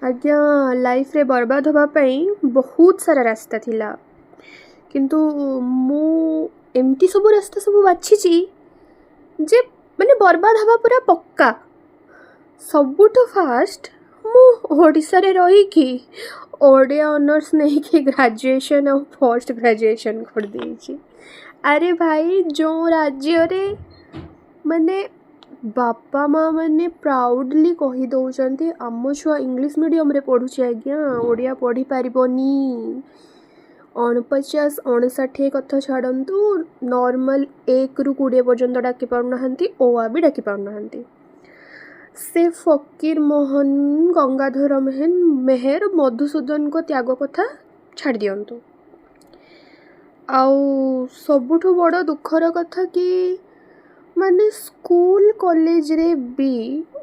ଆଜ୍ଞା, ଲାଇଫ୍ରେ ବର୍ବାଦ ହେବା ପାଇଁ ବହୁତ ସାରା ରାସ୍ତା ଥିଲା, କିନ୍ତୁ ମୁଁ ଏମିତି ସବୁ ରାସ୍ତା ସବୁ ବାଛିଛି ଯେ ମାନେ ବର୍ବାଦ ହେବା ପୁରା ପକ୍କା। ସବୁଠୁ ଫାଷ୍ଟ, ମୁଁ ଓଡ଼ିଶାରେ ରହିକି ଓଡ଼ିଆ ଅନର୍ସ ନେଇକି ଗ୍ରାଜୁଏସନ୍ ଆଉ ପୋଷ୍ଟ ଗ୍ରାଜୁଏସନ୍ କରିଦେଇଛି। ଆରେ ଭାଇ, ଯେଉଁ ରାଜ୍ୟରେ ମାନେ ବାପା ମା' ମାନେ ପ୍ରାଉଡ଼ଲି କହିଦେଉଛନ୍ତି, ଆମ ଛୁଆ ଇଂଲିଶ ମିଡ଼ିୟମରେ ପଢ଼ୁଛି ଆଜ୍ଞା, ଓଡ଼ିଆ ପଢ଼ିପାରିବନି। 49 59 କଥା ଛାଡ଼ନ୍ତୁ, ନର୍ମାଲ୍ 1ରୁ 20 ପର୍ଯ୍ୟନ୍ତ ଡାକି ପାରୁନାହାନ୍ତି, ଓ ଆ ବି ଡାକି ପାରୁନାହାନ୍ତି। ସେ ଫକୀର ମୋହନ, ଗଙ୍ଗାଧର ମେହେର, ମଧୁସୂଦନଙ୍କ ତ୍ୟାଗ କଥା ଛାଡ଼ି ଦିଅନ୍ତୁ। ଆଉ ସବୁଠୁ ବଡ଼ ଦୁଃଖର କଥା କି ମାନେ ସ୍କୁଲ କଲେଜରେ ବି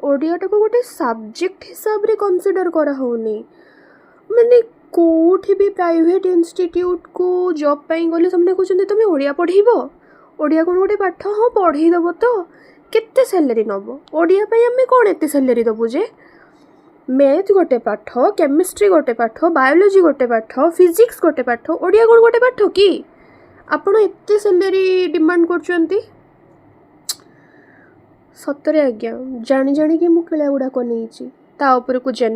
ଓଡ଼ିଆଟାକୁ ଗୋଟେ ସବଜେକ୍ଟ ହିସାବରେ କନସିଡ଼ର କରାହେଉନି। ମାନେ କେଉଁଠି ବି ପ୍ରାଇଭେଟ୍ ଇନଷ୍ଟିଟ୍ୟୁଟ୍କୁ ଜବ୍ ପାଇଁ ଗଲେ ସେମାନେ କହୁଛନ୍ତି, ତୁମେ ଓଡ଼ିଆ ପଢ଼େଇବ? ଓଡ଼ିଆ କ'ଣ ଗୋଟେ ପାଠ? ହଁ, ପଢ଼େଇଦେବ ତ, କେତେ ସାଲେରୀ ନେବ? ଓଡ଼ିଆ ପାଇଁ ଆମେ କ'ଣ ଏତେ ସାଲେରୀ ଦେବୁ ଯେ? ମ୍ୟାଥ୍ ଗୋଟେ ପାଠ, କେମିଷ୍ଟ୍ରି ଗୋଟେ ପାଠ, ବାୟୋଲୋଜି ଗୋଟେ ପାଠ, ଫିଜିକ୍ସ ଗୋଟେ ପାଠ, ଓଡ଼ିଆ କ'ଣ ଗୋଟେ ପାଠ କି ଆପଣ ଏତେ ସାଲେରୀ ଡିମାଣ୍ଡ କରୁଛନ୍ତି? ସତରେ ଆଜ୍ଞା, ଜାଣି ଜାଣିକି ମୁଁ କିଳା ଗୁଡ଼ାକ ନେଇଛି। ତା ଉପରକୁ ଜେନେରାଲ